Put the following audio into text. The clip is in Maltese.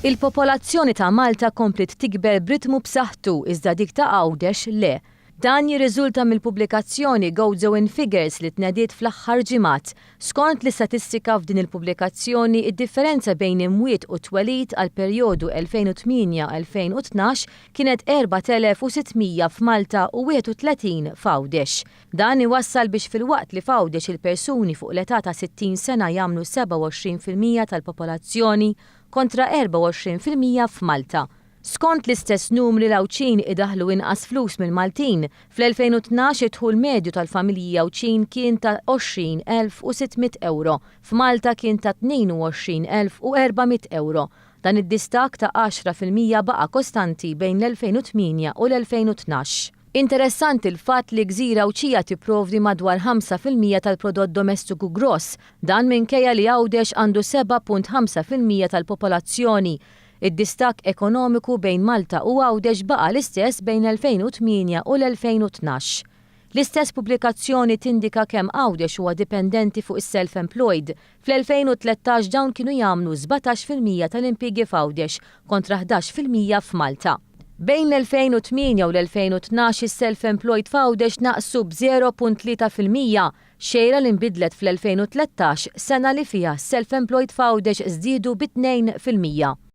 Il-popolazzjoni ta' Malta kompliet tikber b'ritmu b'saħħtu iżda dik ta' Għawdex le. Dan jirriżulta mill-pubblikazzjoni Gozo in Figures li tnediet fl-aħħar ġimgħat. Skont l-istatistika f'din il-pubblikazzjoni, id-differenza bejn imwiet u twelid għall-perjodu 2008-2012 kienet 4,600 f'Malta u 31 f'Għawdex. Dan iwassal biex filwaqt li f'Għawdex il-persuni fuq l-età ta' 60 sena jagħmlu 27% tal-popolazzjoni kontra 24% f'Malta. Skont l-istess numri l-Għawdxin idaħħlu inqas flus mill-Maltin. Fl-2012 id-dħul medju tal-familji Għawdxin kien ta' 20,600 ewro, f'Malta kien ta' 22,400 ewro. Dan id-distakk ta' 10% baqa' kostanti bejn l-2008 u l-2012. Interessanti l-fatt li gżira Għawdxija tipprovdi madwar 5% tal-prodott domestiku gross, dan minkejja li Għawdex għandu 7.5% tal-popolazzjoni. Id-distakk ekonomiku bejn Malta u Għawdex baqa' l-istess bejn l-2008 u l-2012. L-istess pubblikazzjoni tindika kemm Għawdex huwa dipendenti fuq is-self-employed. Fl-2013 dawn kienu jagħmlu 17% tal-impjiegi f'Għawdex kontra 11% f'Malta. Bejn l-2008 u l-2012 is-self-employed f'Għawdex naqsu b'0.3%, xejra li nbidlet fl-2013, sena li fiha self-employed f'Għawdex żdiedu bi 2%.